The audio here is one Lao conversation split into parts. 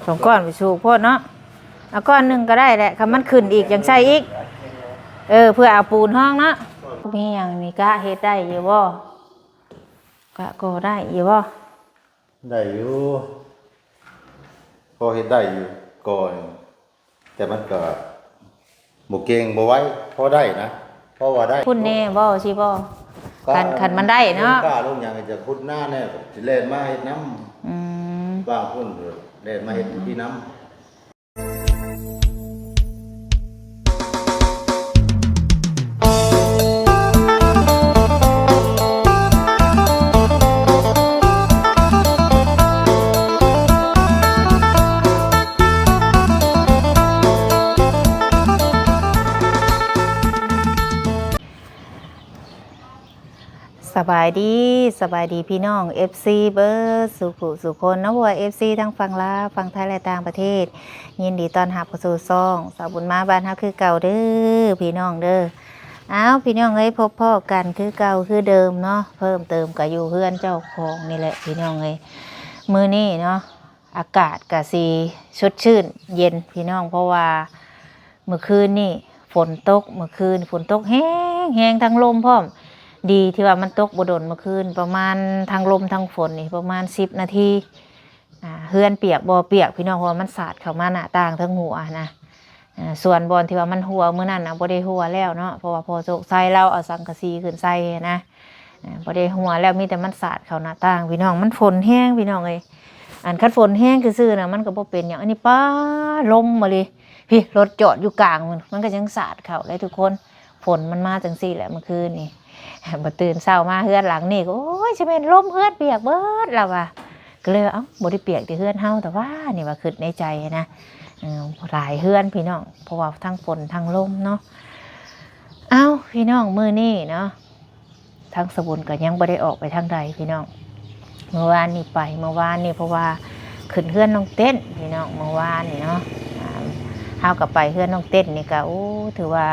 ສອງກ້ອນໄປສູງໂພດເນາະ. ເອົາກ້ອນໜຶ່ງກໍໄດ້ແຫຼະ ຄັນມັນຂຶ້ນອີກຈັ່ງໃສ່ອີກ. ເອີ ເພື່ອເອົາປູນຮອງເນາະ. ມີຫຍັງນີ້ ກະເຮັດໄດ້ຢູ່ບໍ່? ກະກໍ່ໄດ້ຢູ່ບໍ່? ໄດ້ຢູ່ ພໍເຮັດໄດ້ຢູ່ ກໍ່ນີ້ ແຕ່ມັນກໍບໍ່ເກັ່ງບໍ່ໄວ ພໍໄດ້ນະ ພໍວ່າໄດ້. ພຸ້ນແນ່ບໍ່ ຊິບໍ່? ຄັນ ຄັນມັນໄດ້ເນາະ ກ້າລົງຫຍັງຈະຂຸດນາແນ່ ຊິແລ່ນມາເຮັດນຳ. ອືມ ວາງພຸ້ນແລ່ນມາເຮັດ ອືມ ພີ້ນຳ. ສະບາຍດີ ສະບາຍດີພີ່ນ້ອງເອັຟຊີເບິດສູ່ຜູ້ສູ່ຄົນເນາະ ບໍ່ວ່າເອັຟຊີທັງຝັ່ງລາວ ຝັ່ງໄທ ແລະ ຕ່າງປະເທດ. ຍິນດີຕ້ອນຮັບເຂົ້າສູ່ຊ່ອງສາວບຸນມາບ້ານເຮົາຄືເກົ່າເດີ ພີ່ນ້ອງເດີ. ອ້າວ ພີ່ນ້ອງເອີຍ ພົບພໍ້ກັນຄືເກົ່າຄືເດີມເນາະ ເພີ່ມເຕີມກໍຢູ່ເຮືອນເຈົ້າຂອງນີ້ແຫຼະ ພີ່ນ້ອງເອີຍ. ມື້ນີ້ເນາະ ອາກາດກະຊິສົດຊື່ນເຢັນພີ່ນ້ອງ ເພາະວ່າມື້ຄືນນີ້ຝົນຕົກ ມື້ຄືນຝົນຕົກແຮງໆ ທັງລົມພ້ອມ. ດີທີ່ວ່າມັນຕົກບໍ່ດົນມື້ຄືນ ປະມານທັງລົມທັງຝົນນີ້ປະມານສິບນາທີ ອາ ເຮືອນປຽກບໍ່ປຽກພີ່ນ້ອງ ເພາະວ່າມັນສາດເຂົ້າມາໜ້າຕ່າງເທິງຫົວນະ. ອາ ສ່ວນບ່ອນທີ່ວ່າມັນຮົ່ວມື້ນັ້ນນະ ບໍ່ໄດ້ຮົ່ວແລ້ວເນາະ ເພາະວ່າພໍ່ໂຊກໄຊລາວເອົາສັງກະສີຂຶ້ນໃສ່ນະ. ອາ ບໍ່ໄດ້ຮົ່ວແລ້ວ ມີແຕ່ມັນສາດເຂົ້າໜ້າຕ່າງພີ່ນ້ອງ. ມັນຝົນແຮງພີ່ນ້ອງເອີຍ ອັນຄັນຝົນແຮງຊື່ໆນະ ມັນກໍບໍ່ເປັນຫຍັງ. ອັນນີ້ປ້າ ລົມມາເລີຍ ພີ້ ລົດຈອດຢູ່ກາງ ມັນ ມັນກໍຍັງສາດເຂົ້າເລີຍທຸກຄົນ. ຝົນມັນມາຈັ່ງຊີ້ແຫຼະມື້ຄືນນີ້ ບາດຕື່ນເຊົ້າມາເຮືອນຫຼັງນີ້ ໂອ້ຍ ຊິແມ່ນລົມເຮືອນປຽກເບິດລາວວ່າ. ກໍເລີຍວ່າ ເອົ້າ ບໍ່ໄດ້ປຽກແຕ່ເຮືອນເຮົາແຕ່ວ່ານີ້ ວ່າຄິດໃນໃຈນະ. ເອີ ຫຼາຍເຮືອນພີ່ນ້ອງ ເພາະວ່າທັງຝົນທັງລົມເນາະ. ເອົ້າ ພີ່ນ້ອງ ມື້ນີ້ເນາະ ທາງສະບຸນກໍຍັງບໍ່ໄດ້ອອກໄປທາງໃດພີ່ນ້ອງ. ມື້ວານນີ້ໄປ ມື້ວານນີ້ ເພາະວ່າຂຶ້ນເຮືອນນ້ອງເຕັ້ນພີ່ນ້ອງ ມື້ວານນີ້ເນາະ. ອາ ເຮົາກໍໄປເຮືອນນ້ອງເຕັ້ນນີ້ກໍ ໂອ້ ຖືວ່າ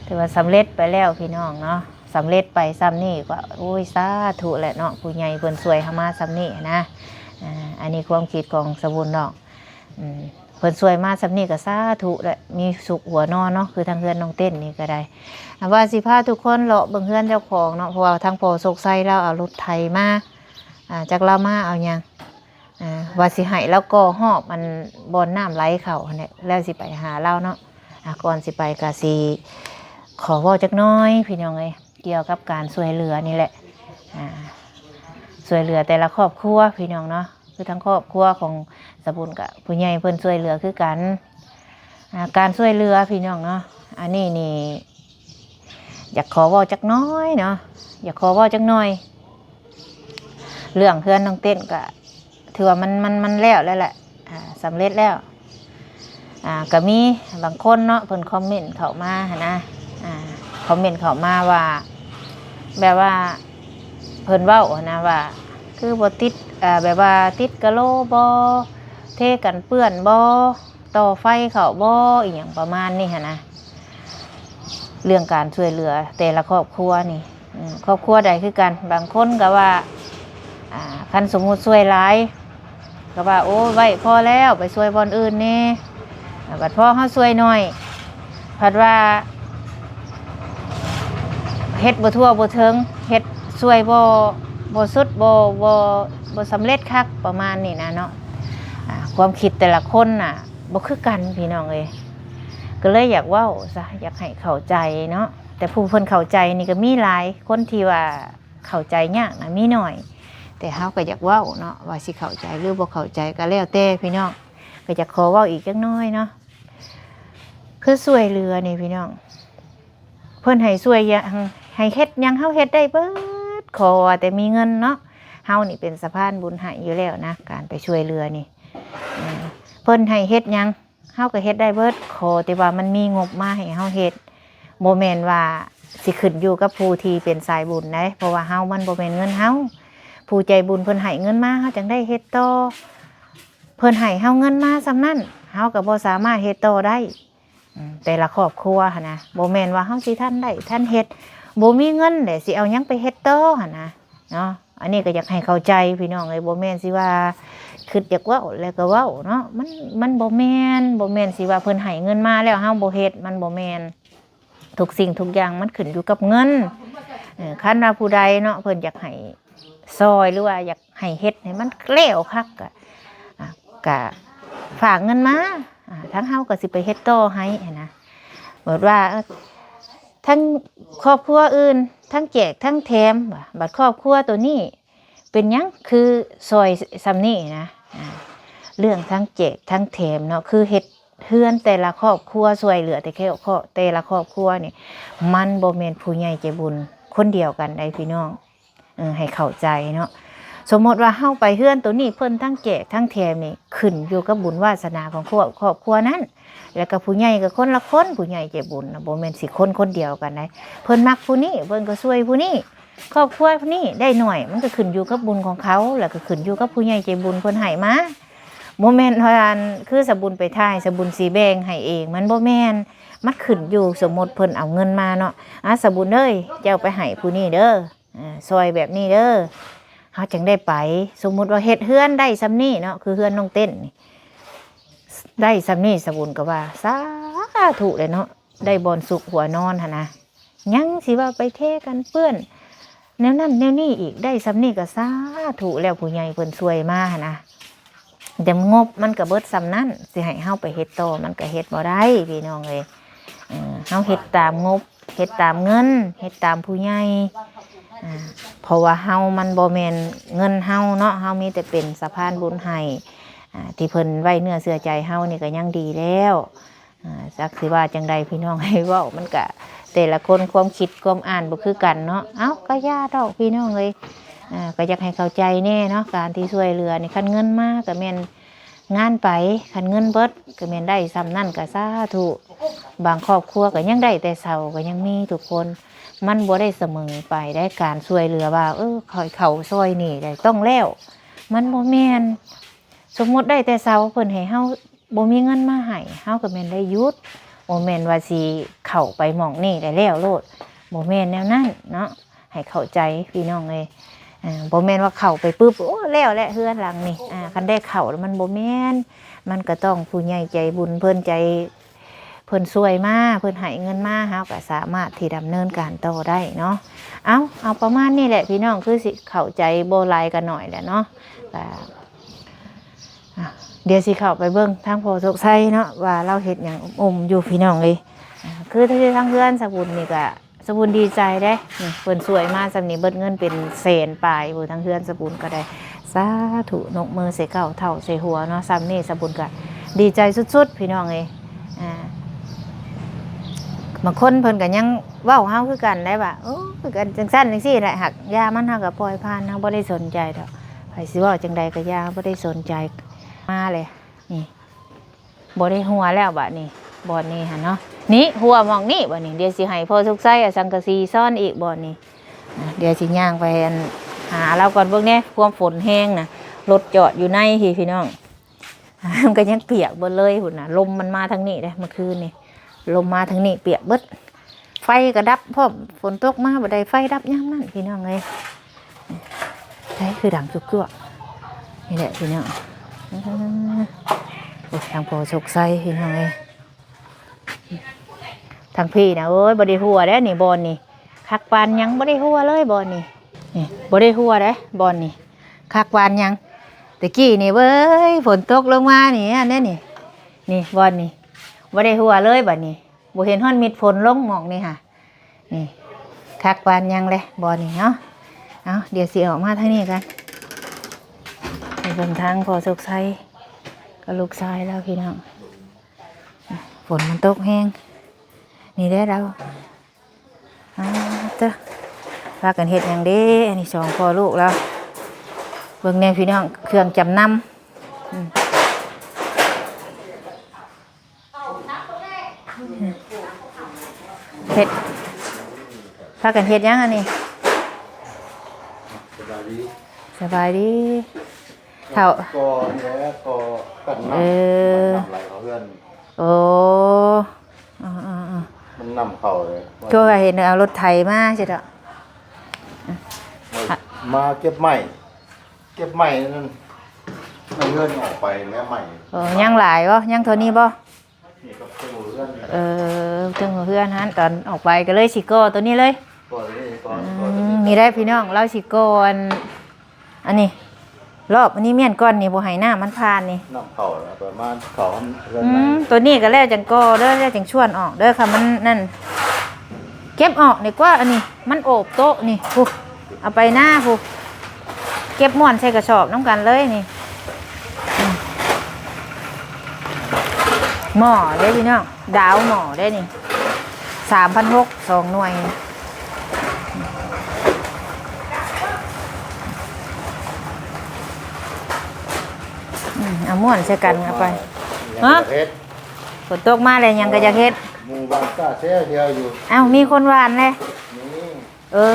ຖືວ່າສຳເລັດໄປແລ້ວພີ່ນ້ອງເນາະ. ສຳເລັດໄປຊ່ຳນີ້ກໍ ໂອ້ຍ ສາທຸແຫຼະເນາະ ຜູ້ໃຫຍ່ເພິ່ນຊ່ວຍເຮົາມາຊ່ຳນີ້ນະ. ອາ ອັນນີ້ຄວາມຄິດຂອງສະບຸນເນາະ. ອືມ ເພິ່ນຊ່ວຍມາຊ່ຳນີ້ກໍສາທຸແຫຼະ ມີສຸກຫົວນອນເນາະ ຄືທາງເຮືອນນ້ອງເຕັ້ນນີ້ກໍໄດ້. ອາ ວ່າຊິພາທຸກຄົນເລາະເບິ່ງເຮືອນເຈົ້າຂອງເນາະ ເພາະວ່າທາງພໍ່ໂຊກໄຊລາວເອົາລົດໄຖມາ ອາ ຈັກລາວມາເອົາຫຍັງ ອາ ວ່າຊິໃຫ້ລາວກໍ່ຮອບອັນບ່ອນນ້ຳໄຫຼເຂົ້າຫັ້ນແຫຼະ ແລ້ວຊິໄປຫາລາວເນາະ. ອາ ກ່ອນຊິໄປກໍຊິຂໍເວົ້າຈັກໜ້ອຍພີ່ນ້ອງເອີຍ ກ່ຽວກັບການຊ່ວຍເຫຼືອນີ້ແຫຼະ. ອາ ຊ່ວຍເຫຼືອແຕ່ລະຄອບຄົວພີ່ນ້ອງເນາະ ຄືທາງຄອບຄົວຂອງສະບຸນກະຜູ້ໃຫຍ່ເພິ່ນຊ່ວຍເຫຼືອຄືກັນ. ອາ ການຊ່ວຍເຫຼືອພີ່ນ້ອງເນາະ ອັນນີ້ນີ້ ຢາກຂໍເວົ້າຈັກໜ້ອຍເນາະ ຢາກຂໍເວົ້າຈັກໜ້ອຍ. ເລື່ອງເຮືອນນ້ອງເຕັ້ນກະຖືວ່າມັນ ມັນ ມັນແລ້ວແລ້ວແຫຼະ ອາ ສຳເລັດແລ້ວ. ອາ ກະມີບາງຄົນເນາະ ເພິ່ນຄອມເມັນເຂົ້າມາຫັ້ນນະ ອາ ຄອມເມັນເຂົ້າມາວ່າ ແບບວ່າເພິ່ນເວົ້າຫັ້ນນະວ່າ ຄືບໍ່ຕິດ ອາ ແບບວ່າຕິດກະໂຫຼບໍ່ ເທກັນເປື້ອນບໍ່ ຕໍ່ໄຟເຂົ້າບໍ່ ອີ່ຫຍັງປະມານນີ້ຫັ້ນນະ. ເລື່ອງການຊ່ວຍເຫຼືອແຕ່ລະຄອບຄົວນີ້ ອືມ ຄອບຄົວໃດຄືກັນ ບາງຄົນກໍວ່າ ອາ ຄັນສົມມຸດຊ່ວຍຫຼາຍກໍວ່າ ໂອ້ ໄວ້ພໍແລ້ວ ໄປຊ່ວຍບ່ອນອື່ນແດ່. ອາ ບັດພໍເຮົາຊ່ວຍໜ້ອຍ ພັດວ່າເຮັດບໍ່ທົ່ວບໍ່ເຖິງ ເຮັດຊ່ວຍບໍ່ ບໍ່ສຸດ ບໍ່ ບໍ່ ບໍ່ສຳເລັດຄັກ ປະມານນີ້ນະເນາະ. ອາ ຄວາມຄິດແຕ່ລະຄົນນະ ບໍ່ຄືກັນພີ່ນ້ອງເອີຍ ກໍເລີຍຢາກເວົ້າຊະ ຢາກໃຫ້ເຂົ້າໃຈເນາະ. ແຕ່ຜູ້ເພິ່ນເຂົ້າໃຈນີ້ກໍມີຫຼາຍຄົນທີ່ວ່າເຂົ້າໃຈຍາກນະ ມີໜ້ອຍ ແຕ່ເຮົາກໍຢາກເວົ້າເນາະ ວ່າຊິເຂົ້າໃຈຫຼືບໍ່ເຂົ້າໃຈກໍແລ້ວແຕ່ພີ່ນ້ອງ. ກໍຢາກຂໍເວົ້າອີກຈັກໜ້ອຍເນາະ ຄືຊ່ວຍເຫຼືອນີ້ພີ່ນ້ອງ ເພິ່ນໃຫ້ຊ່ວຍຫຍັງ ໃຫ້ເຮັດຫຍັງເຮົາເຮັດໄດ້ເບິດ ຂໍວ່າແຕ່ມີເງິນເນາະ. ເຮົານີ້ເປັນສະພານບຸນໃຫ້ຢູ່ແລ້ວນະ ການໄປຊ່ວຍເຫຼືອນີ້ ເອີ ເພິ່ນໃຫ້ເຮັດຫຍັງເຮົາກໍເຮັດໄດ້ເບິດ ຂໍແຕ່ວ່າມັນມີງົບມາໃຫ້ເຮົາເຮັດ. ບໍ່ແມ່ນວ່າຊິຂຶ້ນຢູ່ກັບຜູ້ທີ່ເປັນສາຍບຸນໃດ ເພາະວ່າເຮົາ ມັນບໍ່ແມ່ນເງິນເຮົາ ຜູ້ໃຈບຸນເພິ່ນໃຫ້ເງິນມາ ເຮົາຈັ່ງໄດ້ເຮັດຕໍ່. ເພິ່ນໃຫ້ເຮົາເງິນມາສ່ຳນັ້ນ ເຮົາກໍບໍ່ສາມາດເຮັດຕໍ່ໄດ້. ອືມ ແຕ່ລະຄອບຄົວຫັ້ນນະ ບໍ່ແມ່ນວ່າເຮົາຊິທັນໄດ້ທັນເຮັດ ບໍ່ມີເງິນແຫຼະ ຊິເອົາຫຍັງໄປເຮັດຕໍ່ຫັ້ນນະເນາະ. ອັນນີ້ກໍຢາກໃຫ້ເຂົ້າໃຈພີ່ນ້ອງເອີຍ ບໍ່ແມ່ນຊິວ່າ ຄິດຢາກເວົ້າແລ້ວກໍເວົ້າເນາະ ມັນ ມັນບໍ່ແມ່ນ ບໍ່ແມ່ນຊິວ່າເພິ່ນໃຫ້ເງິນມາແລ້ວເຮົາບໍ່ເຮັດ ມັນບໍ່ແມ່ນ. ທຸກສິ່ງທຸກຢ່າງມັນຂຶ້ນຢູ່ກັບເງິນ. ເອີ ຄັນວ່າຜູ້ໃດເນາະ ເພິ່ນຢາກໃຫ້ຊ່ອຍ ຫຼືວ່າຢາກໃຫ້ເຮັດໃຫ້ມັນແລ້ວຄັກ ກະ ອາ ກະຝາກເງິນມາ ອາ ທາງເຮົາກໍຊິໄປເຮັດຕໍ່ໃຫ້ຫັ້ນນະ. ເບິດວ່າ ເອີ ທັງຄອບຄົວອື່ນ ທັງແຈກທັງແຖມ ວ່າ ບັດຄອບຄົວໂຕນີ້ ເປັນຫຍັງຄືຊ່ອຍສ່ຳນີ້ນະ? ອາ ເລື່ອງທັງແຈກທັງແຖມເນາະ ຄືເຮັດເຮືອນແຕ່ລະຄອບຄົວ ຊ່ວຍເຫຼືອແຕ່ແຄ່ຄອບ ແຕ່ລະຄອບຄົວນີ້ ມັນບໍ່ແມ່ນຜູ້ໃຫຍ່ໃຈບຸນຄົນດຽວກັນໃດພີ່ນ້ອງ. ເອີ ໃຫ້ເຂົ້າໃຈເນາະ ສົມມຸດວ່າເຮົາໄປເຮືອນໂຕນີ້ ເພິ່ນທັງແຈກທັງແຖມນີ້ ຂຶ້ນຢູ່ກັບບຸນວາສະໜາຂອງຄອບ ຄອບຄົວນັ້ນ ແລ້ວກໍຜູ້ໃຫຍ່ກໍຄົນລະຄົນ ຜູ້ໃຫຍ່ໃຈບຸນນະ ບໍ່ແມ່ນຊິຄົນຄົນດຽວກັນໃດ. ເພິ່ນມັກຜູ້ນີ້ ເພິ່ນກໍຊ່ວຍຜູ້ນີ້ ຄອບຄົວນີ້ໄດ້ໜ້ອຍ ມັນກໍຂຶ້ນຢູ່ກັບບຸນຂອງເຂົາ ແລ້ວກໍຂຶ້ນຢູ່ກັບຜູ້ໃຫຍ່ໃຈບຸນເພິ່ນໃຫ້ມາ. ບໍ່ແມ່ນວ່າ ອັນ ຄືສະບຸນໄປຖ່າຍ ສະບຸນຊິແບ່ງໃຫ້ເອງ ມັນບໍ່ແມ່ນ. ມັນຂຶ້ນຢູ່ ສົມມຸດເພິ່ນເອົາເງິນມາເນາະ ອາ ສະບຸນເອີຍ ເຈົ້າໄປໃຫ້ຜູ້ນີ້ເດີ ເອີ ຊ່ອຍແບບນີ້ເດີ ເຮົາຈັ່ງໄດ້ໄປ. ສົມມຸດວ່າເຮັດເຮືອນໄດ້ສ່ຳນີ້ເນາະ ຄືເຮືອນນ້ອງເຕັ້ນນີ້ ໄດ້ສ່ຳນີ້ ສະບຸນກໍວ່າ ສາທຸແຫຼະເນາະ ໄດ້ບ່ອນຊຸກຫົວນອນຫັ້ນນະ ຍັງຊິວ່າໄປເທກັນເປື້ອນແນວນັ້ນແນວນີ້ອີກ ໄດ້ສ່ຳນີ້ກໍສາທຸແລ້ວ ຜູ້ໃຫຍ່ເພິ່ນຊ່ວຍມາຫັ້ນນະ. ແຕ່ງົບມັນກໍເບິດສ່ຳນັ້ນ ຊິໃຫ້ເຮົາໄປເຮັດຕໍ່ ມັນກໍເຮັດບໍ່ໄດ້ພີ່ນ້ອງເອີຍ. ເອີ ເຮົາເຮັດຕາມງົບ ເຮັດຕາມເງິນ ເຮັດຕາມຜູ້ໃຫຍ່ ອາ ເພາະວ່າເຮົາ ມັນບໍ່ແມ່ນເງິນເຮົາເນາະ ເຮົາມີແຕ່ເປັນສະພານບຸນໃຫ້ ອາ ທີ່ເພິ່ນໄວ້ເນື້ອເຊື່ອໃຈເຮົານີ້ກໍຍັງດີແລ້ວ. ອາ ຈັກຊິວ່າຈັ່ງໃດພີ່ນ້ອງ ໃຫ້ເວົ້າ ມັນກະແຕ່ລະຄົນຄວາມຄິດຄວາມອ່ານບໍ່ຄືກັນເນາະ. ເອົ້າ ກໍຢ່າດອກພີ່ນ້ອງເອີຍ ອາ ກໍຢາກໃຫ້ເຂົ້າໃຈແດ່ເນາະ ການທີ່ຊ່ວຍເຫຼືອນີ້ ຄັນເງິນມາກໍແມ່ນງານໄປ ຄັນເງິນເບິດກໍແມ່ນໄດ້ສ່ຳນັ້ນກໍສາທຸ. ບາງຄອບຄົວກໍຍັງໄດ້ແຕ່ເຊົາ ກໍຍັງມີທຸກຄົນ ມັນບໍ່ໄດ້ສະເໝີໄປໄດ໋ ການຊ່ວຍເຫຼືອວ່າ ເອີ ຂ້ອຍເຂົ້າຊ່ອຍນີ້ໄດ້ ຕ້ອງແລ້ວ ມັນບໍ່ແມ່ນ. ສົມມຸດໄດ້ແຕ່ເຊົາ ເພິ່ນໃຫ້ເຮົາ ບໍ່ມີເງິນມາໃຫ້ ເຮົາກໍແມ່ນໄດ້ຢຸດ ບໍ່ແມ່ນວ່າຊິເຂົ້າໄປໝ່ອງນີ້ໄດ້ແລ້ວໂລດ ບໍ່ແມ່ນແນວນັ້ນເນາະ ໃຫ້ເຂົ້າໃຈພີ່ນ້ອງເອີຍ. ເອີ ບໍ່ແມ່ນວ່າເຂົ້າໄປປຶບ ໂອ້ ແລ້ວແຫຼະເຮືອນຫຼັງນີ້ ອາ ຄັນໄດ້ເຂົ້າແລ້ວມັນບໍ່ແມ່ນ ມັນກໍຕ້ອງຜູ້ໃຫຍ່ໃຈບຸນເພິ່ນໃຈ ເພິ່ນຊ່ວຍມາ ເພິ່ນໃຫ້ເງິນມາ ເຮົາກໍສາມາດທີ່ດຳເນີນການຕໍ່ໄດ້ເນາະ. ເອົາ ເອົາປະມານນີ້ແຫຼະພີ່ນ້ອງ ຄືຊິເຂົ້າໃຈບໍ່ຫຼາຍກໍໜ້ອຍແຫຼະເນາະ. ກໍ ອ່ະ ດຽວຊິເຂົ້າໄປເບິ່ງທາງພໍ່ໂຊກໄຊເນາະ ວ່າລາວເຮັດຫຍັງອົມໆຢູ່ພີ່ນ້ອງເອີຍ. ອ່າ ຄືທີ່ທາງເຮືອນສະບຸນນີ້ກະ ສະບຸນດີໃຈເດ້ ນີ້ເພິ່ນຊ່ວຍມາສ່ຳນີ້ ເບິດເງິນເປັນແສນປາຍພຸ້ນ ທາງເຮືອນສະບຸນກໍໄດ້. ສາທຸ ຍົກມືໃສ່ເກົ້າເທົ່າໃສ່ຫົວເນາະ ສ່ຳນີ້ສະບຸນກະດີໃຈສຸດໆ ພີ່ນ້ອງເອີຍ. ອ່າ ບາງຄົນເພິ່ນກໍຍັງເວົ້າເຮົາຄືກັນໄດ໋ວ່າ ໂອ້ ຄືກັນຈັ່ງຊັ້ນຈັ່ງຊີ້ແຫຼະ ຫາກຢ່າມັນ ເຮົາກໍປ່ອຍຜ່ານ ເຮົາບໍ່ໄດ້ສົນໃຈດອກ ໃຜຊິເວົ້າຈັ່ງໃດກໍຢ່າ ເຮົາບໍ່ໄດ້ສົນໃຈ. ມາເລີຍ ນີ້ ບໍ່ໄດ້ຫົວແລ້ວບາດນີ້ ບ່ອນນີ້ຫັ້ນເນາະ ນີ້ຫົວໝ່ອງນີ້ບາດນີ້. ດຽວຊິໃຫ້ພໍ່ສຸກໄຊເອົາສັງກະສີຊ້ອນອີກບ່ອນນີ້. ອ່າ ດຽວຊິຍ່າງໄປ ອັນ ຫາລາວກ່ອນ. ເບິ່ງແດ່ ຄວາມຝົນແຮງນະ ລົດຈອດຢູ່ໃນພີ້ ພີ່ນ້ອງ ມັນກໍຍັງປຽກເບິດເລີຍພຸ້ນນະ. ລົມມັນມາທາງນີ້ເດ້ ເມື່ອຄືນນີ້ ລົມມາທາງນີ້ປຽກເບິດ. ໄຟກໍດັບພ້ອມ ຝົນຕົກມາບໍ່ໄດ້ໄຟດັບຍາມນັ້ນ ພີ່ນ້ອງເອີຍ. ໃສຄືດັງຈຸກໆ ນີ້ແຫຼະພີ່ນ້ອງ. ໂອ້ຍ ທາງພໍ່ໂຊກໄຊ ພີ່ນ້ອງເອີຍ ທາງພີ້ນະ. ໂອ້ຍ ບໍ່ໄດ້ຫົວເດ້ນີ້ ບ່ອນນີ້ ຄັກປານຫຍັງ ບໍ່ໄດ້ຫົວເລີຍບ່ອນນີ້. ນີ້ ບໍ່ໄດ້ຫົວເດ້ບ່ອນນີ້ ຄັກປານຫຍັງ. ແຕ່ກີ້ນີ້ເວີຍ ຝົນຕົກລົງມານີ້ ອັນນີ້ ນີ້ ນີ້ ບ່ອນນີ້ ບໍ່ໄດ້ຫົວເລີຍບາດນີ້. ບໍ່ເຫັນຮອດມິດຝົນລົງໝ່ອງນີ້ຫາ. ນີ້ ຄັກປານຫຍັງແລະບ່ອນນີ້ເນາະ. ເອົາ ດຽວຊິອອກມາທາງນີ້ກັນ ໄປເບິ່ງທາງພໍ່ໂຊກໄຊກັບລູກຊາຍລາວ ພີ່ນ້ອງ. ຝົນມັນຕົກແຮງ ນີ້ແຫຼະລາວ. ອ້າວ ເຕີ ພາກັນເຮັດຫຍັງເດ້ ອັນນີ້ສອງພໍ່ລູກລາວ. ເບິ່ງແດ່ພີ່ນ້ອງ ເຄື່ອງຈຳນຳ. ອືມ ເຮັດ ພາກັນເຮັດຫຍັງອັນນີ້? ສະບາຍດີ ສະບາຍດີເຖົ້າ. ກໍນີ້ແຫຼະ ກໍກັນນ້ຳ ເອີ ນ້ຳໄຫຼເຂົ້າເຮືອນ. ໂອ້ ອືໆໆ ມັນນ້ຳເຂົ້າເລີຍ. ຄືວ່າເຫັນເອົາລົດໄຖມາຊິດອກ ມາເກັບໄມ້ ເກັບໄມ້ນັ້ນ ໃນເຮືອນອອກໄປແລ້ວໃໝ່. ເອີ ຍັງຫຼາຍບໍ່? ຍັງເທົ່ານີ້ບໍ່? ນີ້ກໍເທິງເຮືອນນີ້ແຫຼະ. ເອີ ເທິງເຮືອນຫັ້ນ ຕອນອອກໄປກໍເລີຍຊິກໍ່ຕົວນີ້ເລີຍ. ກໍ່ຕົວນີ້ກ່ອນ. ອືມ ນີ້ແຫຼະພີ່ນ້ອງ ລາວຊິກໍ່ອັນ ອັນນີ້ ລອບອັນນີ້ມ້ຽນກ່ອນນີ້ ບໍ່ໃຫ້ນ້ຳມັນຜ່ານນີ້. ນ້ຳເຂົ້າແລ້ວປະມານເຂົ້າເຮືອນ. ອືມ ໃນຕົວນີ້ກໍແລ້ວຈັ່ງກໍ່ເດີ້ ແລ້ວຈັ່ງຊວນອອກເດີ້. ຄັນມັນນັ້ນ ເກັບອອກດີກວ່າ ອັນນີ້ມັນໂອບໂຕະນີ້. ພຸ້ນ ເອົາໄປນາພຸ້ນ ເກັບມ້ວນໃສ່ກະສອບນຳກັນເລີຍນີ້. ໝໍ້ເດ້ພີ່ນ້ອງ ດາວໝໍ້ເດ້ນີ້ ສາມພັນຫົກ ສອງໜ່ວຍ. ອືມ ເອົາມ້ວນໃສ່ກັນເອົາໄປ. ຫະ ຝົນຕົກມາແລ້ວຫຍັງກໍຢາກເຮັດ. ໝູ່ບ້ານກະແຊວດຽວຢູ່. ອ້າວ ມີຄົນຫວ່ານແລ້ວ. ນີ້ ເອີ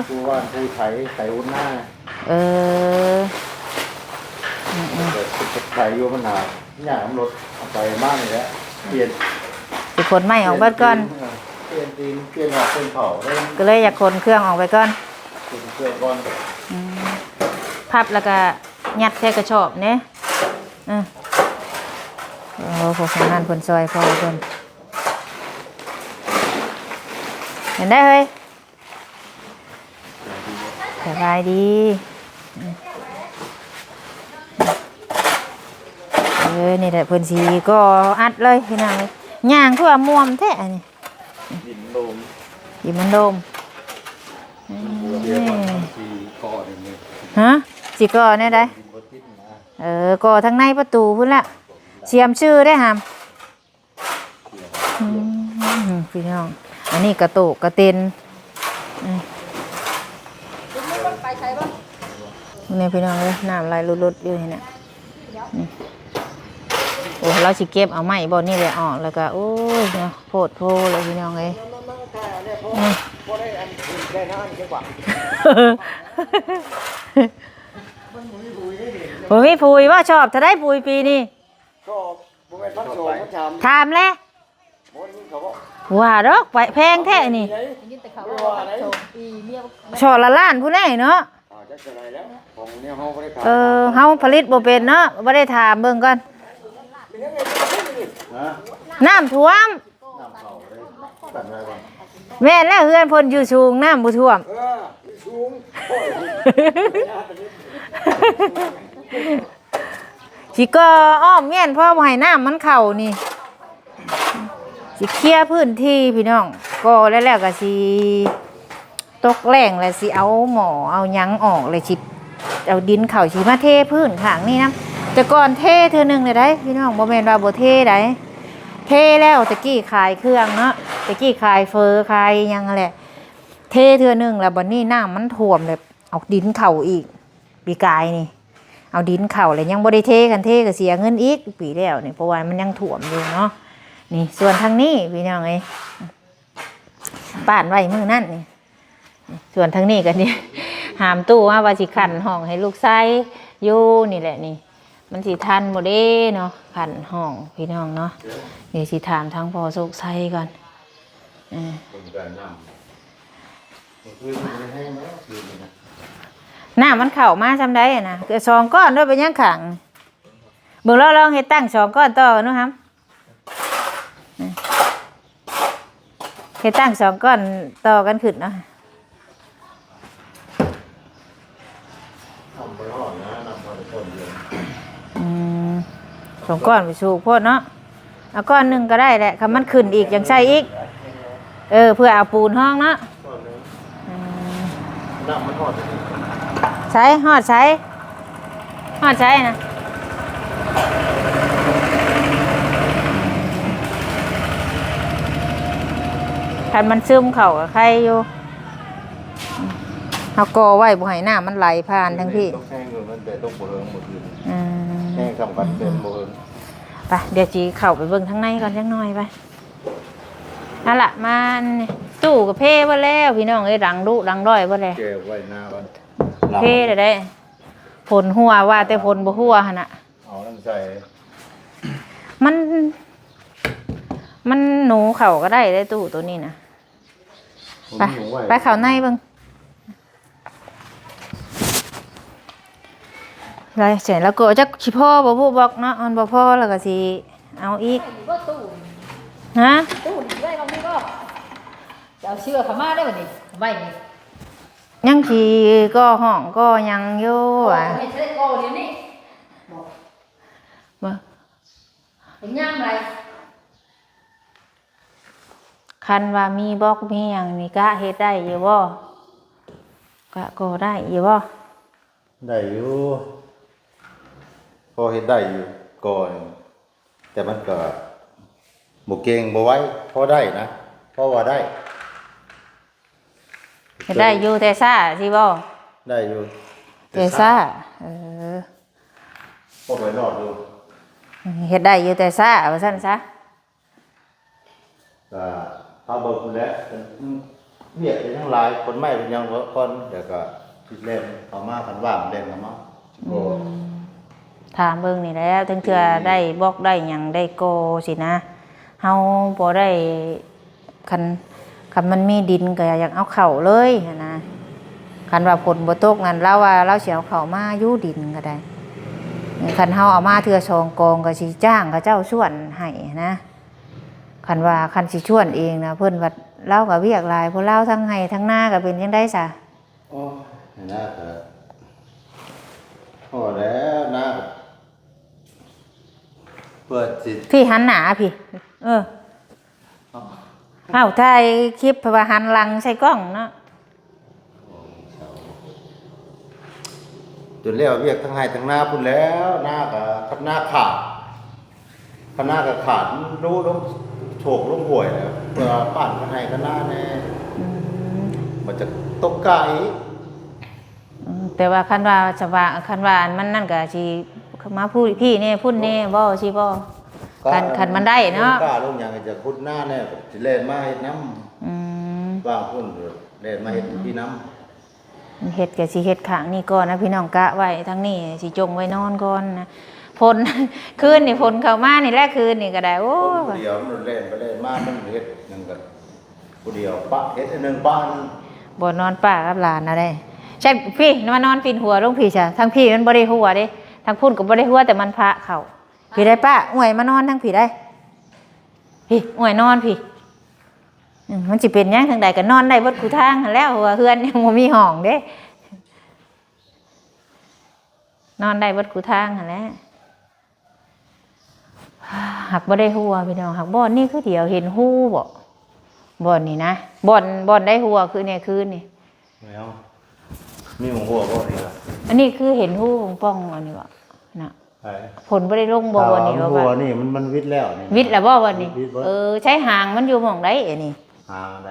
ຜູ້ຫວ່ານຜູ້ໄຖ ໄຖອຸ່ນນາ. ເອີ ອືມໆ ແຕ່ໄຖຢູ່ມັນຫາຍາກນຳລົດ ເອົາໄປມານີ້ແຫຼະ. ປ່ຽນ ຊິຂົນໄມ້ອອກເບິດກ່ອນ. ປ່ຽນຕີນ ເອີ ປ່ຽນຕີນ ປ່ຽນອອກເປັນເຂົາເລີຍ ກໍເລີຍຢາກຂົນເຄື່ອງອອກໄປກ່ອນ. ຂົນເຄື່ອງກ່ອນ. ອືມ ພັບແລ້ວກໍຍັດໃສ່ກະສອບເດ້. ອືມ ໂອ້ ພວກທຳງານເພິ່ນຊ່ອຍພໍ່ເພິ່ນ. ເຫັນໄດ້ເຮີ້ຍ. ສະບາຍດີ. ເອີ ນີ້ແຫຼະເພິ່ນຊິກໍ່ອັດເລີຍພີ່ນ້ອງເອີຍ. ຍ່າງຄືວ່າມ່ວນແທ້ອັນນີ້. ດິນໂລມ ດິນມັນໂລມ. ເອີ ຊິກໍ່ແນວໃດ? ເອີ ກໍ່ທາງໃນປະຕູພຸ້ນລະ. ສຽມຊື່ໄດ້ຫຳ. ອືມ ພີ່ນ້ອງ ອັນນີ້ກະໂຕກກະເຕັນ. ອືມ ນີ້ພີ່ນ້ອງເອີຍ ນ້ຳໄຫຼຫຼຸດໆຢູ່ນີ້ນະ. ນີ້ ໂອ້ ລາວຊິເກັບເອົາໄມ້ບ່ອນນີ້ແຫຼະອອກ ແລ້ວກະ ໂອ້ຍເນາະ ໂພດໂພເລີຍພີ່ນ້ອງເອີຍ. ອືມ ບໍ່ມີປຸ໋ຍບໍ່? ຊອບເທົ່າໃດປຸ໋ຍປີນີ້? ກໍບໍ່ແມ່ນພັນສອງ ພັນສາມ ຖາມແຫຼະ. ບໍ່ໄດ້ຍິນເຂົາເວົ້າ ວ່າດອກ ໄປແພງແທ້ນີ້. ໄດ້ຍິນແຕ່ເຂົາເວົ້າວ່າ ສອງປີເມຍ ຊອກລະລ້ານພຸ້ນແຫຼະເນາະ. ອ່າ ຈັກເທົ່າໃດແລ້ວ ຂອງແນວເຮົາບໍ່ໄດ້ຂາຍ. ເອີ ເຮົາຜະລິດບໍ່ເປັນເນາະ ບໍ່ໄດ້ຖາມເບິ່ງກ່ອນ. ເປັນຫຍັງໄງ? ຮະ? ນ້ຳຖ້ວມ. ນ້ຳເຂົ້າເດ້ ກັນໄວ້ກ່ອນ. ແມ່ນແລ້ວ ເຮືອນເພິ່ນຢູ່ສູງ ນ້ຳບໍ່ຖ້ວມ. ເອີ ຢູ່ສູງ. ໂອ້ຍ ຊິກໍ່ອ້ອມແມ່ນ ເພາະບໍ່ໃຫ້ນ້ຳມັນເຂົ້ານີ້ ຊິເຄຍພື້ນທີ່ພີ່ນ້ອງ. ກໍ່ແລ້ວ ແລ້ວກໍຊິຕົກແລ້ງ ແລ້ວຊິເອົາໝໍ້ເອົາຫຍັງອອກ ແລ້ວຊິເອົາດິນເຂົ້າ ຊິມາເທພື້ນຂ້າງນີ້ນຳ. ແຕ່ກ່ອນເທເທື່ອໜຶ່ງແລ້ວໃດ໋ພີ່ນ້ອງ ບໍ່ແມ່ນວ່າບໍ່ເທໃດ໋. ເທແລ້ວ ແຕ່ກີ້ຂາຍເຄື່ອງເນາະ ແຕ່ກີ້ຂາຍເຝີຂາຍຫຍັງຫັ້ນແຫຼະ ເທເທື່ອໜຶ່ງ ແລ້ວບັດນີ້ນ້ຳມັນຖ້ວມ ແລ້ວເອົາດິນເຂົ້າອີກ. ປີກາຍນີ້ເອົາດິນເຂົ້າແລ້ວຍັງບໍ່ໄດ້ເທ ຄັນເທກໍເສຍເງິນອີກປີແລ້ວນີ້ ເພາະວ່າມັນຍັງຖ້ວມຢູ່ເນາະ. ນີ້ສ່ວນທາງນີ້ພີ່ນ້ອງເອີຍ ປາດໄວ້ມື້ນັ້ນນີ້. ສ່ວນທາງນີ້ກໍນີ້ ຫາມຕູ້ມາວ່າຊິຂັນຫ້ອງໃຫ້ລູກຊາຍຢູ່ນີ້ແຫຼະນີ້ ມັນຊິທັນບໍ່ເດ້ເນາະ ຂັນຫ້ອງພີ່ນ້ອງເນາະ. ດຽວຊິຖາມທາງພໍ່ໂຊກໄຊກ່ອນ. ເອີ ນ້ຳມັນເຂົ້າມາຊ່ຳໃດນະ ຄືສອງກ້ອນໂດຍ ເປັນຫຍັງຂັງ? ເບິ່ງລອງ ລອງເຮັດຕັ້ງສອງກ້ອນຕໍ່ກັນດູຫຳ ເຮັດຕັ້ງສອງກ້ອນຕໍ່ກັນຂຶ້ນເນາະ. ນ້ຳບໍ່ຮອດນະ ນ້ຳພໍໄດ້ຕົ້ນດຽວ. ອືມ ສອງກ້ອນໄປສູງໂພດເນາະ. ເອົາກ້ອນໜຶ່ງກໍໄດ້ແຫຼະ ຄັນມັນຂຶ້ນອີກຈັ່ງໃສ່ອີກ. ເອີ ເພື່ອເອົາປູນຮອງເນາະ. ອືມ ນ້ຳມັນຮອດໄປນີ້ ໃສ ຮອດໃສ? ຮອດໃສນະ? ຄັນມັນຊຶມເຂົ້າກໍໄຄຢູ່. ເຮົາກໍ່ໄວ້ບໍ່ໃຫ້ນ້ຳມັນໄຫຼຜ່ານທາງພີ້. ຕົກແຮງຢູ່ ມັນແຕ່ຕົກບໍ່ເຖິງມື້ຄືນ. ອືມ ແຮງສ່ຳກັນແຕ່ບໍ່ເຖິງ. ໄປ ດຽວຊິເຂົ້າໄປເບິ່ງທາງໃນກ່ອນຈັກໜ່ອຍໄປ. ເອົາລະ ມາ ຕູ້ກາເຟເບິດແລ້ວພີ່ນ້ອງເອີຍ ດັງດຸດັງດ້ອຍເບິດແລ້ວ. ເກັບໄວ້ໜ້າກ່ອນ ເພແລ້ວເດ້. ຝົນຫົວ ວ່າແຕ່ຝົນບໍ່ຫົວຫັ້ນນະ. ເອົານັ້ນໃສ່ ມັນ ມັນໜູເຂົ້າກໍໄດ້ເດ້ ຕູ້ໂຕນີ້ນະ. ໄປ ໄປເຂົ້າໃນເບິ່ງ. ຫຼາຍແສນ ແລ້ວກໍຈັກຊິພໍບໍ່ບຸບລັອກເນາະ ມັນບໍ່ພໍແລ້ວກໍຊິເອົາອີກ. ບໍ່ຕູ້ນີ້ ຮະ? ຕູ້ນີ້ຊິໄວ້ເຮົານີ້ບໍ່? ຈະເອົາເສື້ອເຂົ້າມາໄດ້ບັດນີ້ ໄວ້ນີ້ ຍັງຊິກໍ່ຫ້ອງກໍ່ຫຍັງຢູ່ ບໍ່ ອ່ະ ໃຫ້ເຮັດກໍ່ດຽວນີ້ ບໍ່ ບໍ່ ເປັນຍາມໃດ? ຄັນວ່າມີບລັອກມີຫຍັງນີ້ ກະເຮັດໄດ້ຢູ່ບໍ່? ກະກໍ່ໄດ້ຢູ່ບໍ່? ໄດ້ຢູ່ ພໍເຮັດໄດ້ຢູ່ ກໍ່ ແຕ່ມັນກໍບໍ່ເກັ່ງບໍ່ໄວ ພໍໄດ້ນະ ພໍວ່າໄດ້. ເຮັດໄດ້ຢູ່ແຕ່ຊ້າຊິບໍ່? ໄດ້ຢູ່ ແຕ່ຊ້າ ແຕ່ຊ້າ ເອີ ພໍໄປລອດຢູ່ ເຮັດໄດ້ຢູ່ແຕ່ຊ້າວ່າຊັ້ນຊະ. ກໍຖ້າເບິ່ງພຸ້ນແຫຼະ ວຽກກໍຍັງຫຼາຍ ຂົນໄມ້ເພິ່ນຍັງບໍ່ກ່ອນ ແລ້ວກໍຊິແລ່ນເຂົ້າມາ ຄັນວ່າງແລ່ນເຂົ້າມາ ອືມ ຖາມເບິ່ງນີ້ແຫຼະ ເຖິງເທື່ອ ອືມ ໄດ້ບລັອກໄດ້ຫຍັງໄດ້ກໍ່ຊີ້ນະ ເຮົາບໍ່ໄດ້ ຄັນ ຄັນມັນມີດິນກໍຢາກເອົາເຂົ້າເລີຍຫັ້ນນະ ຄັນວ່າຝົນບໍ່ຕົກນັ້ນ ລາວວ່າລາວຊິເອົາເຂົ້າມາຢູ່ ດິນກໍໄດ້ ຄັນເຮົາເອົາມາເທື່ອສອງກອງກໍຊິຈ້າງເຂົາເຈົ້າສ່ວນໃຫ້ຫັ້ນນະ. ຄັນວ່າ ຄັນຊິຊວນເອງນະ ເພິ່ນວ່າລາວກໍວຽກຫຼາຍ ຜູ້ລາວທັງໄຮ່ທັງນາກໍເປັນຈັ່ງໃດຊະ? ໂອ້ຍ ນາກໍພໍແລ້ວ ນາກໍເປີດຊິ ພີ່ ຫັນໜ້າພີ່ ເອີ ເອົ້າ ເອົ້າ ຖ່າຍຄລິບ ເພາະວ່າຫັນຫຼັງໃສ່ກ້ອງເນາະ. ຈົນແລ້ວວຽກທັງໄຮ່ທັງນາພຸ້ນແລ້ວ ນາກໍຄັນນາຂາດ ຄັນນາກໍຂາດ ລົງ ລົງໂຖກລົງຫ້ວຍແລ້ວ ເພື່ອປ້ານຄັນໄຮ່ຄັນນາແດ່ ອືມ ມັນຈະຕົກກ້າອີກ. ອືມ ແຕ່ວ່າຄັນວ່າສະຫວ່າງ ຄັນວ່າອັນມັນນັ້ນກໍຊິມາພູ້ ພີ້ແດ່ພຸ້ນແດ່ບໍ່ ຊິບໍ່? ຄັນ ຄັນມັນໄດ້ເນາະ ກ້າລົງຫຍັງຈະຂຸດນາແດ່ ຊິແລ່ນມາເຮັດນຳ ອືມ ວາງພຸ້ນ ແລ່ນມາເຮັດ ອືມ ພີ້ນຳ. ເຮັດກໍຊິເຮັດຂ້າງນີ້ກ່ອນນະພີ່ນ້ອງ ກະໄວ້ທາງນີ້ຊິຈົ່ງໄວ້ນອນກ່ອນນະ. ຝົນ ຄືນນີ້ຝົນເຂົ້າມານີ້ແຫຼະ ຄືນນີ້ກໍໄດ້ ໂອ້ ຄົນຜູ້ດຽວມັນແລ່ນໄປແລ່ນມາ ມັນເຮັດຫຍັງກໍຜູ້ດຽວ ປະເຮັດອັນໜຶ່ງປະອັນໜຶ່ງ ບໍ່ນອນປ້າກັບຫຼານນະເດ້. ໃຊ່ ພີ້ ມານອນປິ່ນຫົວລົງພີ້ຊະ ທາງພີ້ມັນບໍ່ໄດ້ຮົ່ວເດ້ ທາງພຸ້ນກໍບໍ່ໄດ້ຮົ່ວ ແຕ່ມັນພະເຂົ້າ. ພີ້ໄດ້ປ້າ ອ້ວຍມານອນທາງພີ້ໄດ້ ພີ້ ອ້ວຍນອນພີ້. ອືມ ມັນຊິເປັນຫຍັງທາງໃດກໍນອນໄດ້ເບິດຄູ່ທາງຫັ້ນແຫຼະ ເພາະວ່າເຮືອນຍັງບໍ່ມີຫ້ອງເດ້ ນອນໄດ້ເບິດຄູ່ທາງຫັ້ນແຫຼະ. ຫາກບໍ່ໄດ້ຮົ່ວພີ່ນ້ອງ ຫາກບ່ອນນີ້ຄືດຽວເຫັນຮູບໍ ບ່ອນນີ້ນະ ບ່ອນ ບ່ອນໄດ້ຮົ່ວຄືແນວຄືນນີ້ ແລ້ວ ມີຫົວບໍ່ນີ້ລະ? ອັນນີ້ຄືເຫັນຮູປ່ອງໆ ອັນນີ້ບໍ ນະ ໃຜ? ຝົນບໍ່ໄດ້ລົງບໍ່ ບ່ອນນີ້ ຖ້າວ່າຫົວນີ້ ມັນ ມັນວິດແລ້ວນີ້ ວິດແລ້ວບໍ່ບ່ອນນີ້? ວິດ ວິດເບິດ ເອີ ໃຊ້ຫາງມັນຢູ່ໝ່ອງໃດອັນນີ້? ຫາງໃດ?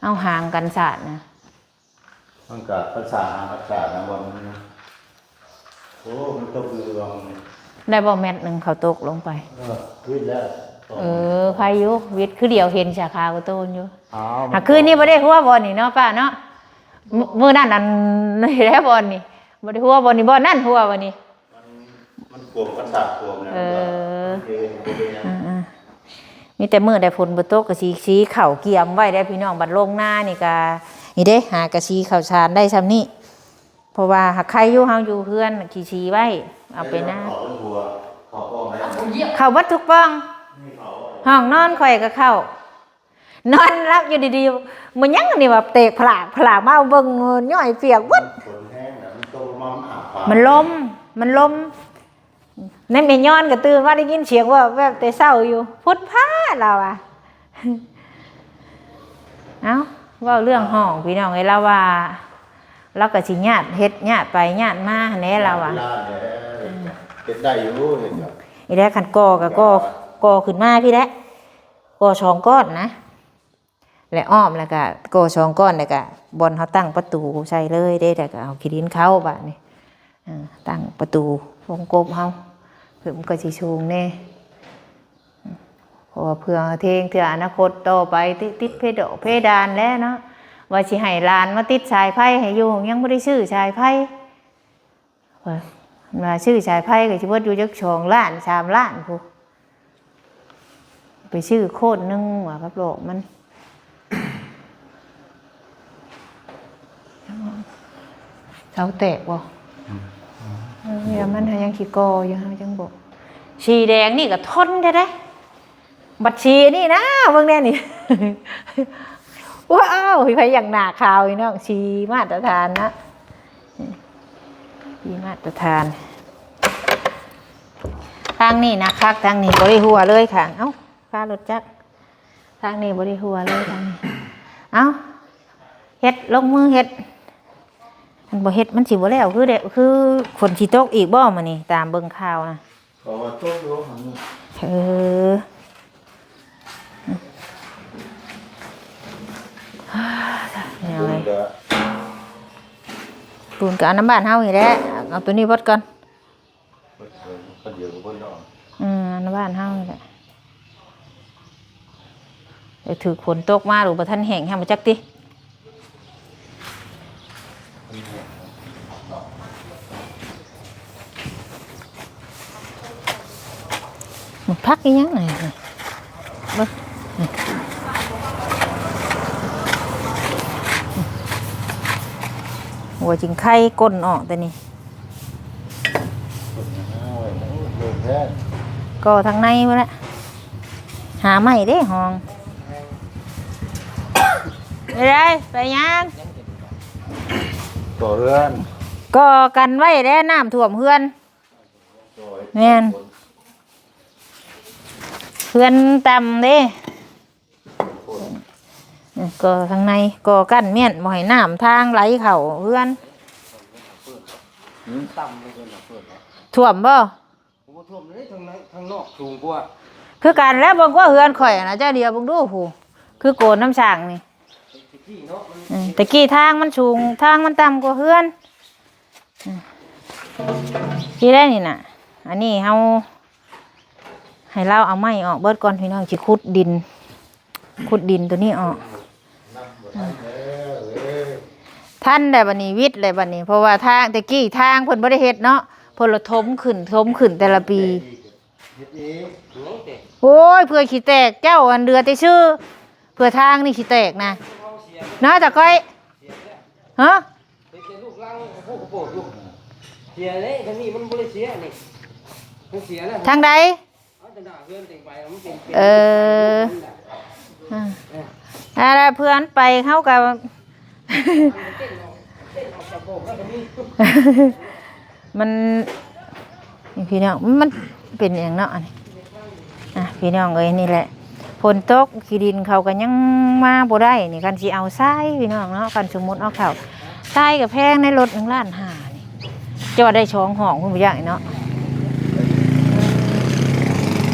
ເອົາຫາງກັນສາດນະ ມັນກະກັນສາດ ຫາງກັນສາດນະ ບ່ອນມັນນະ ໂອ້ ມັນຕົກຢູ່ວ່າງ ໄດ້ບໍ່ແມັດໜຶ່ງ ເຂົາຕົກລົງໄປ? ເອີ ວິດແລ້ວ ເອີ ໄຄຢູ່ ວິດຄືດຽວເຫັນສາຂາກະໂຕນຢູ່. ອ້າວ ຫາກຄືນນີ້ບໍ່ໄດ້ຮົ່ວບ່ອນນີ້ເນາະປ້າເນາະ ມື້ ມື້ນັ້ນອັນນີ້ແຫຼະບ່ອນນີ້ ບໍ່ໄດ້ຮົ່ວບ່ອນນີ້ ບ່ອນນັ້ນຮົ່ວບ່ອນນີ້ ມັນ ມັນກວມກັນສາດກວມແລ້ວ ເອີ ມັນກໍບໍ່ເປັນຫຍັງ ເອີໆ ມີແຕ່ມື້ໃດຝົນບໍ່ຕົກກໍຊິ ຊິເຂົ້າກຽມໄວ້ໄດ໋ພີ່ນ້ອງ ບັດລົງນານີ້ກໍ ນີ້ເດ້ ຫາກະຊິເຂົ້າສານໄດ້ຊ່ຳນີ້ ເພາະວ່າຫາກໄຄຢູ່ ເຮົາຢູ່ເຮືອນຂີ້ສີໄວ້ ເອົາໄປນາ ເຂົ້າເບິດທຸກປ່ອງ ຫ້ອງນອນຂ້ອຍກໍເຂົ້າ ນອນຫຼັບຢູ່ດີໆ ມັນຫຍັງນີ້ວ່າແຕກຜະຫຼາກຜະຫຼາກ ມາເບິ່ງຍ້ອຍປຽກເບິດ ມັນຝົນແຮງນະ ມັນຕົກລົງມາ ມັນອາບປາກ ມັນລົມ ມັນລົມ ໃນແມ່ຍອນກໍຕື່ນມາໄດ້ຍິນສຽງວ່າແວບແຕ່ເຊົ້າຢູ່ ພຸດພາດລາວວ່າ ເອົ້າ ເວົ້າເລື່ອງຫ້ອງພີ່ນ້ອງເອີຍ ລາວວ່າ ລາວກໍຊິຍາດເຮັດຍາດໄປຍາດມາຫັ້ນແຫຼະ ລາວວ່າ ເວລາແຫຼະ ເຮັດໄດ້ຢູ່ ເຮັດກໍ ອີແລະ ຄັນກໍ່ກໍກໍ່ ກໍ່ຂຶ້ນມາພີ້ແຫຼະ ກໍ່ສອງກ້ອນນະ ແລະອ້ອມ ແລ້ວກະກໍ່ສອງກ້ອນ ແລ້ວກະບ່ອນເຮົາຕັ້ງປະຕູໃສ່ເລີຍເດ້ ແລ້ວກະເອົາຂີ້ດິນເຂົ້າບາດນີ້ ເອີ ຕັ້ງປະຕູວົງກົບເຮົາ ເພິ່ນກໍຊິສູງແດ່ ເພາະວ່າເພື່ອເທງເທື່ອອະນາຄົດຕໍ່ໄປ ຕິ ຕິດເພດອກເພດານແຫຼະເນາະ ວ່າຊິໃຫ້ຫຼານມາຕິດສາຍໄຟໃຫ້ຢູ່ ຍັງບໍ່ໄດ້ຊື້ສາຍໄຟ. ວ່າ ວ່າຊື້ສາຍໄຟກໍຊິເບິດຢູ່ຈັກສອງລ້ານ ສາມລ້ານພຸ້ນ ໄປຊື້ໂຄດໜຶ່ງວ່າກັບດອກມັນ ເສົາແຕກບໍ່? ອືມ ເອີ ເຫື່ອມັນຫາຍັງຂີ້ກໍຢູ່ ເຮົາຈັ່ງບໍ່ ສີແດງນີ້ກໍທົນແທ້ເດ້. ບັດສີນີ້ນະ ເບິ່ງແດ່ນີ້ ວ້າວ ໃຜຢາກໜ້າຂາວພີ່ນ້ອງ ສີມາດຕະຖານນະ ສີມາດຕະຖານ. ທາງນີ້ນະຄັກ ທາງນີ້ບໍ່ໄດ້ຮົ່ວເລີຍ ຂ້າງ ເອົ້າ ຄາລົດຈັກ ທາງນີ້ບໍ່ໄດ້ຮົ່ວເລີຍ ທາງນີ້. ເອົ້າ ເຮັດ ລົງມືເຮັດ ມັນບໍ່ເຮັດ ມັນຊິບໍ່ແລ້ວ ຄືແດ ຄືຝົນຊິຕົກອີກບໍ່ມື້ນີ້ ຕາມເບິ່ງຂ່າວນະ. ເຂົາວ່າຕົກຢູ່ຫັ້ນ. ເອີ ເອົາ ປູນກໍ ປູນກໍເອົານຳບ້ານເຮົານີ້ແຫຼະ ເອົາໂຕນີ້ເບິດກ່ອນ. ເບິດເລີຍ ຄັນດຽວກໍເບິດແລ້ວ. ເອີ ນຳບ້ານເຮົານີ້ແຫຼະ. ໄປຖືກຝົນຕົກມາ ຫຼືບໍ່ທັນແຫ້ງ ຍັງບໍ່ຈັກຕິ. ໝາກຜັກອີຫຍັງນີ້ ເບິ່ງ ຫົວຈິງໄຄກົ້ນອອກແຕ່ນີ້. ກໍທາງໃນພຸ້ນແຫຼະ ຫາໄມ້ເດ້ຫ້ອງ. ໄປໃດ ໄປຫຍັງ? ກໍເຮືອນ ກໍກັນໄວ້ແດ່ ນ້ຳຖ້ວມເຮືອນ. ແມ່ນ ເຮືອນຕ່ຳເດ້. ເອີ ກໍທາງໃນ ກໍກັ້ນມ້ຽນ ບໍ່ໃຫ້ນ້ຳທາງໄຫຼເຂົ້າເຮືອນ. ຫືມ? ຖ້ວມບໍ່? ບໍ່ຖ້ວມເດ້ ທາງໃນ ທາງນອກສູງກວ່າ. ຄືກັນແຫຼະ ເບິ່ງກວ່າເຮືອນຂ້ອຍນະ ເຈົ້າດຽວເບິ່ງດູຜູ້ ຄືໂກນນ້ຳສ້າງນີ້. ແຕ່ກີ້ເນາະ ມັນ ເອີ ແຕ່ກີ້ທາງມັນສູງ ທາງມັນຕ່ຳກວ່າເຮືອນ. ອືມ ທີ່ໄດ້ນີ້ນະ ອັນນີ້ເຮົາໃຫ້ລາວເອົາໄມ້ອອກເບິດກ່ອນ ພີ່ນ້ອງ ຊິຂຸດດິນ ຂຸດດິນໂຕນີ້ອອກ. ທັນແລ້ວບັດນີ້ ວິດແລ້ວບັດນີ້ ເພາະວ່າທາງ ແຕ່ກີ້ທາງເພິ່ນບໍ່ໄດ້ເຮັດເນາະ ເພິ່ນລະຖົມຂຶ້ນ ຖົມຂຶ້ນແຕ່ລະປີ. ໂອ້ຍ ເພື່ອຂີ້ແຕກ ເຈົ້າອັນເຫຼືອແຕ່ຊື່ ເພື່ອທາງນີ້ຂີ້ແຕກນະ ເນາະ ຕາກ້ອຍ ຮະ? ເຮັດແຕ່ລູກລັງ ໂອ້ໂຫ ໂອ້ໂຫ ເສຍເດ້ ທາງນີ້ມັນບໍ່ໄດ້ເສຍນີ້ ມັນເສຍແລ້ວ ທາງໃດ? ເອົາແຕ່ໜ້າເຮືອນເຕັງໄປ ມັນເປັນ ເອີ ເອີ ອ່າ ເອີ ອັນລະເພື່ອນໄປ ເຮົາກໍ ມັນ ນີ້ພີ່ນ້ອງ ມັນເປັນຫຍັງເນາະ ອັນນີ້ ອ່ະ ພີ່ນ້ອງເອີຍ ນີ້ແຫຼະ ຝົນຕົກ ຂີ້ດິນເຂົາກໍຍັງມາບໍ່ໄດ້ນີ້ ຄັນຊິເອົາຊາຍພີ່ນ້ອງເນາະ ຄັນສົມມຸດເອົາເຂົ້າ ຊາຍກໍແພງໃນລົດ ໜຶ່ງລ້ານຫ້າ ນີ້ ຈອດໄດ້ສອງຫ້ອງພຸ້ນບໍ່ຢາກເນາະ.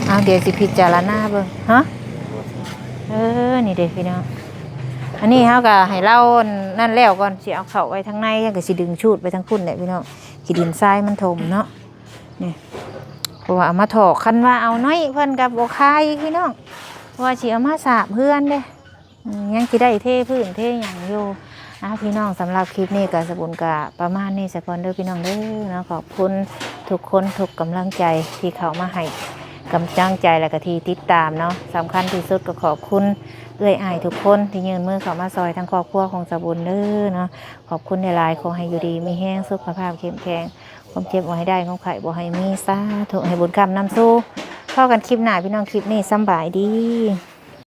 ເອົາ ດຽວຊິພິຈາລະນາເບິ່ງ ຮະ ເອີ ນີ້ເດ້ພີ່ນ້ອງ ອັນນີ້ເຮົາກໍໃຫ້ລາວນັ້ນແລ້ວກ່ອນ ຊິເອົາເຂົ້າໄວ້ທາງໃນ ຍັງກໍຊິດຶງຊູດໄປທາງພຸ້ນແຫຼະພີ່ນ້ອງ ຂີ້ດິນຊາຍມັນຖົມເນາະ ນີ້ ເພາະວ່າເອົາມາຖອກ ຄັນວ່າເອົາໜ້ອຍເພິ່ນກໍບໍ່ຂາຍພີ່ນ້ອງ ເພາະວ່າຊິເອົາມາສາບເຮືອນເດ້. ອືມ ຍັງຊິໄດ້ເທພື້ນເທຫຍັງຢູ່. ອ່າ ພີ່ນ້ອງ ສຳລັບຄລິບນີ້ກໍ ສະບຸນກໍປະມານນີ້ສາກ່ອນເດີພີ່ນ້ອງເດີເນາະ. ຂອບຄຸນທຸກຄົນທຸກກຳລັງໃຈທີ່ເຂົ້າມາໃຫ້ກຳລັງໃຈ ແລະກໍທີ່ຕິດຕາມເນາະ. ສຳຄັນທີ່ສຸດກໍຂອບຄຸນເອື້ອຍອ້າຍທຸກຄົນທີ່ຍື່ນມືເຂົ້າມາຊ່ອຍທາງຄອບຄົວຂອງສາບຸນເດີເນາະ. ຂອບຄຸນຫຼາຍໆ. ຂໍໃຫ້ຢູ່ດີມີແຮງ ສຸຂະພາບເຂັ້ມແຂງ ຄວາມເຈັບບໍ່ໃຫ້ໄດ້ ຄວາມໄຂ້ບໍ່ໃຫ້ມີ ສາທຸ. ໃຫ້ບຸນຄ້ຳນຳສູ່. ພໍ້ກັນຄລິບໜ້າພີ່ນ້ອງ. ຄລິບນີ້ສຳບາຍດີ.